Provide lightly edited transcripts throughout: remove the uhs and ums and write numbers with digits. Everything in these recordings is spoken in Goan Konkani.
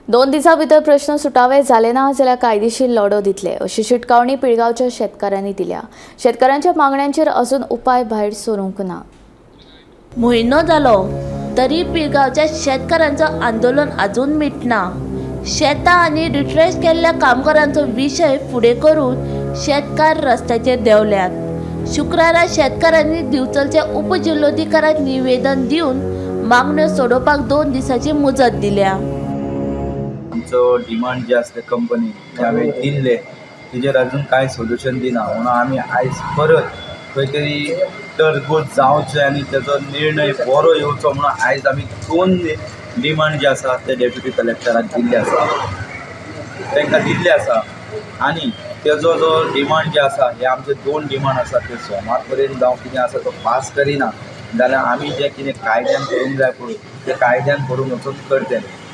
2 दिसां भितर प्रश्न सुटावे जाले ना जाल्यार कायदेशीर लढो दितले अशी शिटकावणी पिळगांवच्या शेतकारांनी दिल्या. शेतकारांच्या मागण्यांचेर अजून उपाय भायर सरूंक ना. म्हयनो जालो तरी पिळगांवच्या शेतकारांचो आंदोलन अजून मिटना. शेतां आनी रिट्रेस केल्ल्या कामगारांचो विशय फुडें करून शेतकार रस्त्याचेर देंवल्यात. शुक्रारा शेतकारांनी दिवचलच्या उपजिल्होधिकाऱ्यांक निवेदन दिवन मागण्यो सोडोवपाक 2 दिसांची मुजत दिल्या. आमचो डिमांड जे आसले कंपनी त्यावेळी दिल्ले तेजेर अजून कांय सोल्युशन दिना म्हणून आमी आयज परत खंय तरी तरगूत जावचें आनी तेजो निर्णय बरो येवचो म्हणून आयज आमी 2 डिमांड जे आसा ते डेप्युटी कलेक्टराक दिल्ले आसा, तांकां दिल्ले आसा. आनी तेजो जो डिमांड जे आसा हे आमचे 2 डिमांड आसा ते सोमार पर्यंत जावं कितें आसा तो पास करिना जाल्यार आमी जें कितें कायद्यान करूंक जाय पळय तें कायद्यान करूंक वचून करतले.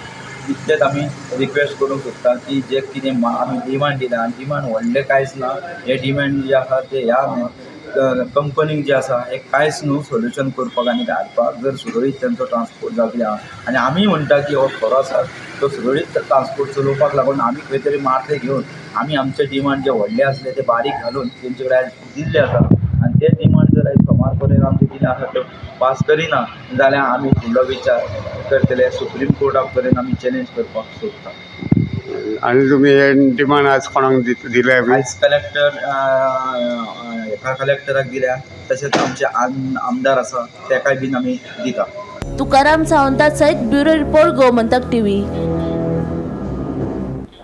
इतलेंच आमी रिक्वेस्ट करूंक सोदता की जे कितें आमी डिमांड दिला आनी डिमांड व्हडलें कांयच ना. हे डिमांड जे आसा ते ह्या कंपनीक जे आसा हे कांयच न्हू सोल्युशन करपाक आनी घालपाक जर सुरळीत तेंचो ट्रान्सपोर्ट जातले आहा. आनी आमी म्हणटा की हो खरो आसा तो सुरळीत ट्रान्सपोर्ट चलोवपाक लागून आमी खंय तरी माथें घेवन आमी आमचे डिमांड जे व्हडले आसले ते बारीक घालून तेंचे कडेन आयज दिल्ले आसा. आनी ते डिमांड जर आयज सोमार पर्यंत आमचे कितें आसा ते पास करिना जाल्यार आमी फुडलो विचार करतले. सुप्रीम कोर्टा पर्यंत आमी चॅलेंज करपाक सोदता. आनी तुमी हे डिमांड आज कोणाक दिले? आयज कलेक्टर एका कलेक्टराक दिल्या, तशेंच आमचे आमदार आसा तेकाय बीन आमी दिता. तुकाराम सावंता सयत ब्युरो रिपोर्ट, गोमंतक टीव्ही.